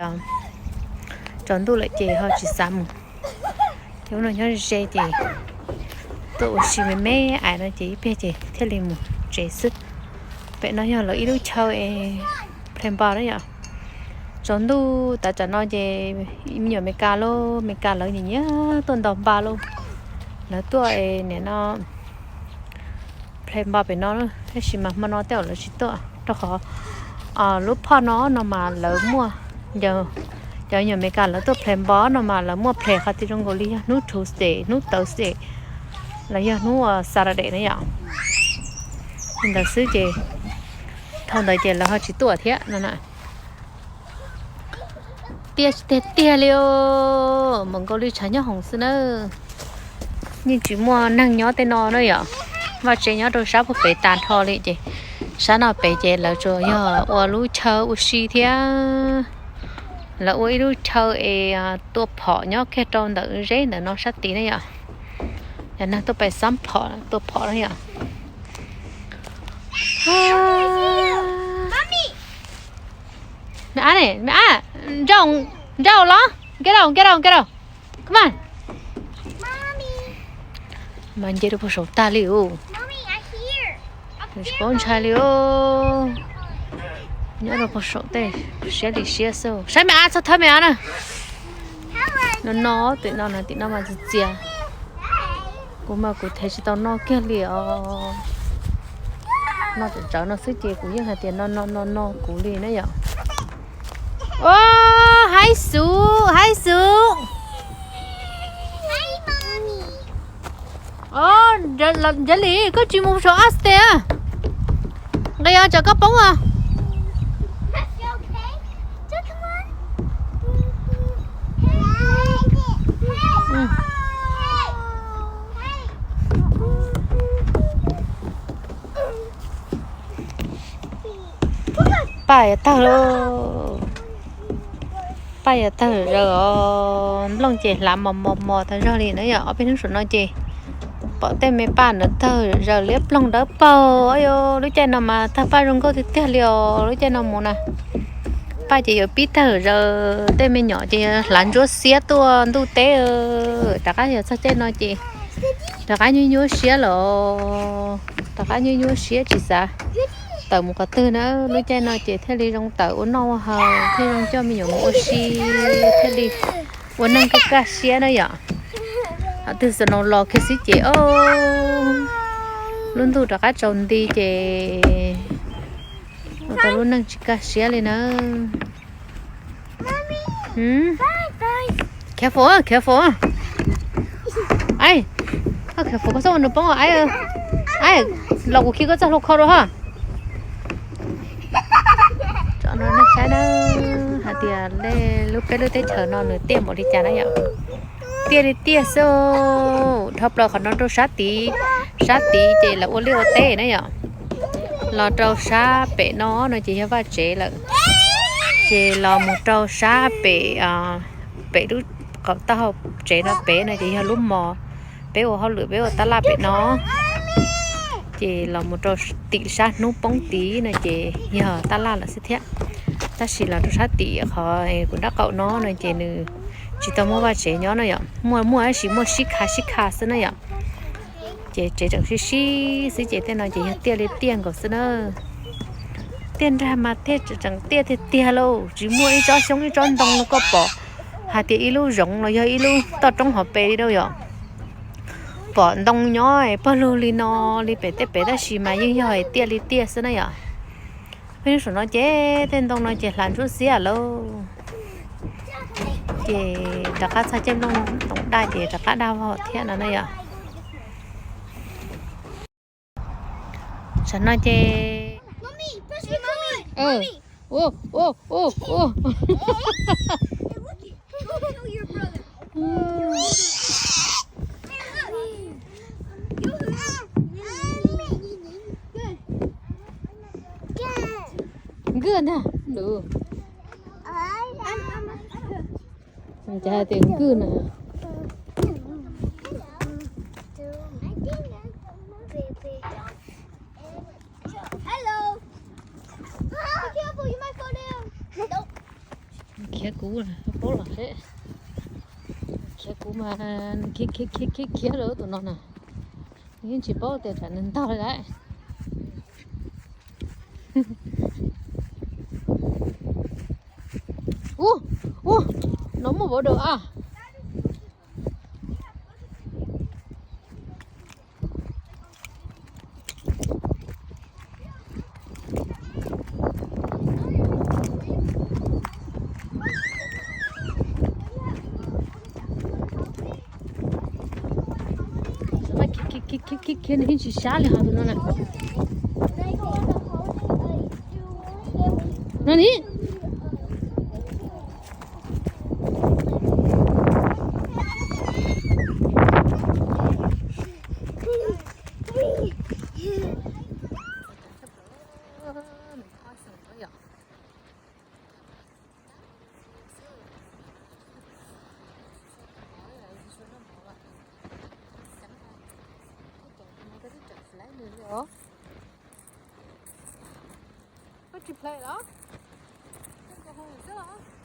Tsaus ntuj lawm ces ho tsis xav mus. Ces ub no nyob ze ces tuaj ua si me me ais no ces ib pliag ces thiaj li mus tsev xwb. Pem no yog lawv ib lub chaw es play npo na yom. Tsaus ntuj tav tsam no ces me nyuam Amelikas lauj, Amelikas lawv nyiam nyiam tuaj nto npa lauj. Lawv tuaj es nim no play npo pem no, tab sis mas hmo no tej zaum lawv tsis tuaj rau qhov lub phoj no no mas lawv muaj, cov nyuam Amelikas lawv tuaj play npo no mas lawv muaj play qhov twg zoo nkaus li yog hnub Tuesday, hnub Thursday los yog hnub Saturday na yom. Li ntawd xwb ces thaum ntawd ces lawv ho tsis tuaj thiab no na. Tiaj tiag tiag li os, npaum nkaus li tshav nyob hoom xwb na. Yeej tsis muaj neeg nyob tej no na yom. Vaj tsev nyob rau sab puag pem tas nrho li ces sab no pem ces lawv tsuas yog ua lub chaw ua si thiab. Lawv ua ib lub chaw es tua phom nyob kiag rau ntawm zeb ntawm no sab tid na yom. Yog neeg tuaj pem xab phom tua phom na yom. Me ab ne, me ab, nrau, nrau los, get out, get out, get out. Come on. Mas nce rau puag saum tag li os. Tsis paub ntshai li os. Nyob rau puag saum tej siab li siab xwb. Saib me ab txhob thawb me ab na. No no, tim no no, tim no mas txias txias. Kuv mas kuv thev tsis tau noj kiag li os. Noj tsawv tsawv no xwb ces kuv yeej hais tias no no no no kuv li na yom. Os, haib xuv, haib xuv. Os, Nrab Lis, koj tsis mus saum ab teb a? Nqis os, tsam koj poob os. Paj yuav tawg lauj. Paj yuav tawg zaws os, nplooj ces hlav mos mos mos tag zog li na yom. Ob peb hnub saum no ces pom tej me paj ntawd tawg zaws liab ploog dawb paug. Lub caij no mas tawg paj zoo nkauj tiag tiag li os, lub caij no mus na. Paj ces yuav pib tawg zaws, tej me nyuam ces hlav ntsuab xiab tuaj ntuj teb. Rov qab yog txog caij no ces rov qab nyuaj nyuaj siab los, rov qab nyuaj nyuaj siab tsis xav tawm mus qhov twg na. Lub caij no ces thiaj li zoo tawm ua noj ua haus, thiaj zoo coj me nyuam mus ua si, thiaj li ua neej kaj kaj siab na yom. Qhov twg snow los kiag xwb ces o, lub ntuj rov qab tsaus nti ces ua tau lub neej tsis kaj siab li na. Careful, careful. Ai, careful koj txhob ua nws poob. Ai, los kuv khi koj txoj hlua kho rau ho. Tso no nej saib na, hais tias lub peb lub teb chaws no nws tiaj npaum li cas na yom. Tiaj li tiaj xwb. Dhau plaws qhov no rau sab tid, sab tid ces lawv ua liaj ua teb na yom. Los rau sab pem no no ces yog vaj tsev lawm. Ces los mus rau sab pem, pem lub qaum taub hau tsev no pem no ces yog lub mos, peb ua hauj lwm peb ua tab laj pem no. Ces los mus rau tim sab hnub poob tid no ces yog tab laj lawm xwb thiab. Tab sis los rau sab tim qhov kuv nrab qaum no no ces nws tsis tau muaj vaj tsev nyob no yom. Muaj muaj tab sis muaj sib kha sib kha xwb na yom. Ces tsev tseem sib sib xwb ces tej no ces yog tiaj li tiaj nkaus xwb na. Tiaj nrag mas tej tseem tiaj tiag tiag lauj, tsis muaj ib tsob xyoob ib tsob ntoo no koj pom hais tias ib lub zoov los yog ib lub toj roob hauv pes li rau yom. Pom ntoo nyob pawg lug li no li pem tej pem tab sis mas yeej yog tiaj li tiaj xwb na yom. Peb hnub saum no ces tej ntoo no ces hlav ntsuab xiab lauj. Ces rov qab txog caij nplooj toov daj ces rov qab daj vog thiab no na yom. Tsam no ces Nkawj ntag. Cas hais tias nkawj na. Khiav kuv, paub los seb. Khiav kuv mas nws khiav khiav khiav khiav khiav lawm tus no na. Nws yeej tsis paub tias tsam nws ntog li lawm. Ub, ub, no muaj vauv dawm a. Khiav khiav khiav khiav khiav nws yeej tsis sab li hos tus no na. No ni. Koj tsis play los? Koj hau xwb los?